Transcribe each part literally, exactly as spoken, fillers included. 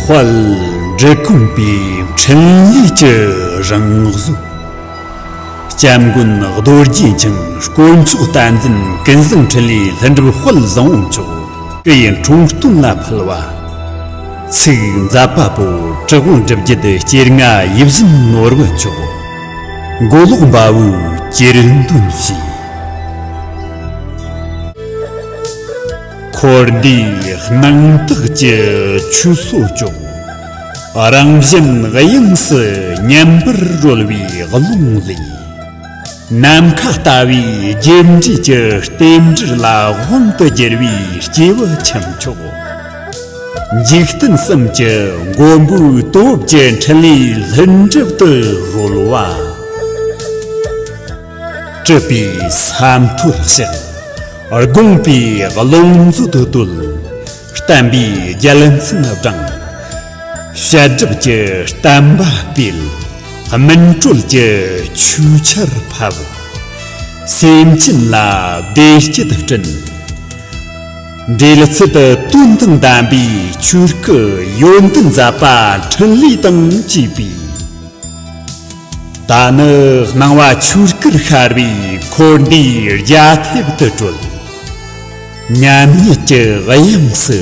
དཔལ་འབྲི་གུང་པའི་འཕྲིན་ལས་ཀྱི་རང་གཟུགས། སྐྱབས་མགོན་རྡོ་རྗེ་འཆང་དཀོན་མཆོག་བསྟན་འཛིན་ཀུན་བཟང་འཕྲིན་ལས་ལྷུན་གྲུབ་དཔལ་བཟང་པོ་མཆོག་སྐུ་ཡི་འཁྲུངས་སྟོན་ལ་ཕུལ་བ། ཚིག་མཛད་པ་པོ་གྲུབ་དབང་སྒྲུབ་རྒྱལ་སྐྱེ་རྔ་ཡིད་བཞིན་ནོར་བུ་མཆོག་མགོ་ལོག་འབའ་བོའི་གྱེར་འདོན་བྱས། འཁོར་འདས་སྣང་དག་གི་ཆོས་སོ་ཅོག་རང་བཞིན་དབྱིངས་སུ་མཉམ་པར་རོལ་བའི་རླུང་ལས། ནམ་མཁའ་ལྟ་བུའི་རྒྱས་འབྲས་ཀྱི་རྟེན་འབྲེལ་ལ་དབང་དུ་གྱུར་བའི་སྐྱེས་བུ་ཁྱུ་མཆོག་འཇིག་རྟེན་གསུམ་གྱི་མགོན་པོའི་སྟོབས་ཀྱི་འཕྲིན་ལས་ལྷུན་གྲུབ་ཏུ་རོལ་བ། གྲུབ་པའི་ས་མཐོར་གཤེགས། དགོངས་པའི་བློ་མཛོད་བརྡོལ། བསྟན་པའི་རྒྱལ་མཚན་བསྒྲེངས། བཤད་སྒྲུབ་ཀྱི་བསྟན་པ་སྤེལ། སྨིན་གྲོལ་གྱི་ཆོས་ཆར་ཕབ། སེམས་ཅན་ལ་བདེ་སྐྱིད་བསྐྲུན། འབྲེལ་ཚད་དོན་དང་ལྡན་པའི་ཆོས་སྐུ་ཡོན་ཏན་ཟབ་པ་འཕྲིན་ལས་དང་བཅས་པའི། ད་ནི་སྣང་བ་ཆོས་སྐུར་ཤར་བའི་འཁོར་འདས་རྒྱ་ཐེབས་དུ་གྲོལ། མཉམ་ཉིད་ཀྱི་དབྱིངས་སུ་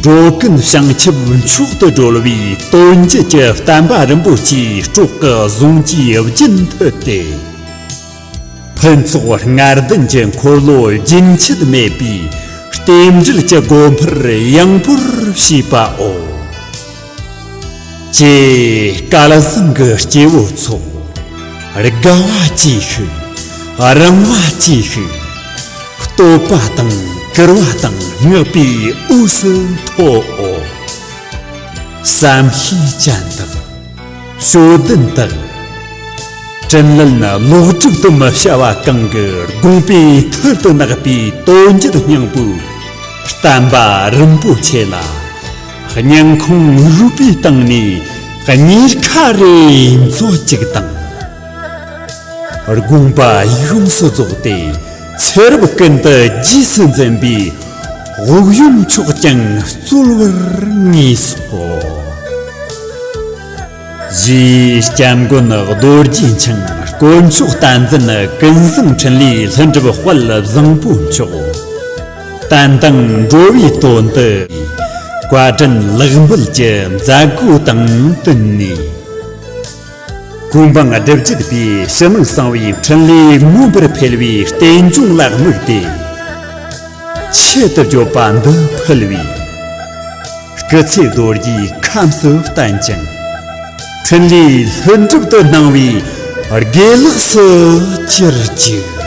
འགྲོ་ཀུན་བྱང་ཆུབ་མཆོག་ཏུ་གྲོལ་བའི་དོན་བརྒྱུད་ཀྱི་བསྟན་པ་རིན་པོ་ཆེའི་སྲོག་གི་གཟུངས་ཀྱིས་རྒྱུན་མཐུད་དེ། ཕུན་ཚོགས་ལྔ་ལྡན་གྱི་འཁོར་ལོ་རྒྱུན་ཆད་མེད་པའི་རྟེན་འབྲེལ་གྱི་སྒོ་འཕར་ཡངས་པོར་ཕྱེས་པའོ། ཀྱེ་སྐལ་བཟང་གི་སྐྱེ་བོ་ཚོགས། དགའ་བ་ཅིའི་ཕྱིར། རངས་པ་ཅིའི་ཕྱིར། བསྟོད་པ་དང་བཀུར་བ་དང་བསྔགས་པའི་འོས་སུ་མཐོའོ། བསམ་ཤེས་ཅན་དག། ཞོ་ལྡན་དག། དྲིན་ལན་ལོག་སྒྲུབ་ཏུ་མི་བྱ་བ་གང་གི་དགོངས་པའི་མཐིལ་དུ་བརྣགས་པའི་དོན་བརྒྱུད་སྙིང་པོའི་བསྟན་པ་རིན་པོ་ཆེ་ལ། སྙིང་ཁོང་རུས་པའི་གཏིང་ནས་གཉེར་ཁ་རེ་མཛོད་ཅིག་དང་། དགོངས་པ་ཡོངས་སུ་རྫོགས་ཏེ་ཚེ་རབས་ཀུན་ཏུ་རྗེས་སུ་འཛིན་པའི་དབུགས་དབྱུང་མཆོག་ཀྱང་སྩོལ་བར་ངེས་སོ། ཞེས་སྐྱབས་མགོན་རྡོ་རྗེ་འཆང་དཀོན་མཆོག་བསྟན་འཛིན་ཀུན་བཟང་འཕྲིན་ལས་ལྷུན་གྲུབ་དཔལ་བཟང་པོ་མཆོག་བསྟན་དང་འགྲོ་བའི་དོན་དུ་བཀའ་དྲིན་ལེགས་འབུལ་གྱི་མཛད་སྒོ་དང་བསྟུན་ནས། གོ་འཕང་སྒྲུབ་བརྒྱུད་པའི་ཕྱི་ནང་གསང་བའི་འཕྲིན་ལས་མངོན་པར་འཕེལ་བའི་རྟེན་འབྱུང་ལ་དམིགས་ཏེ། ཆེད་དུ་བརྗོད་པ་འདི་ཕུལ་བས། སྐུ་ཚེ་རྡོ་རྗེའི་ཁམས་སུ་བརྟན་ཅིང་། འཕྲིན་ལས་ལྷུན་གྲུབ་ཏུ་སྣང་བའི་དགེ་ལེགས་སུ་གྱུར་ཅིག།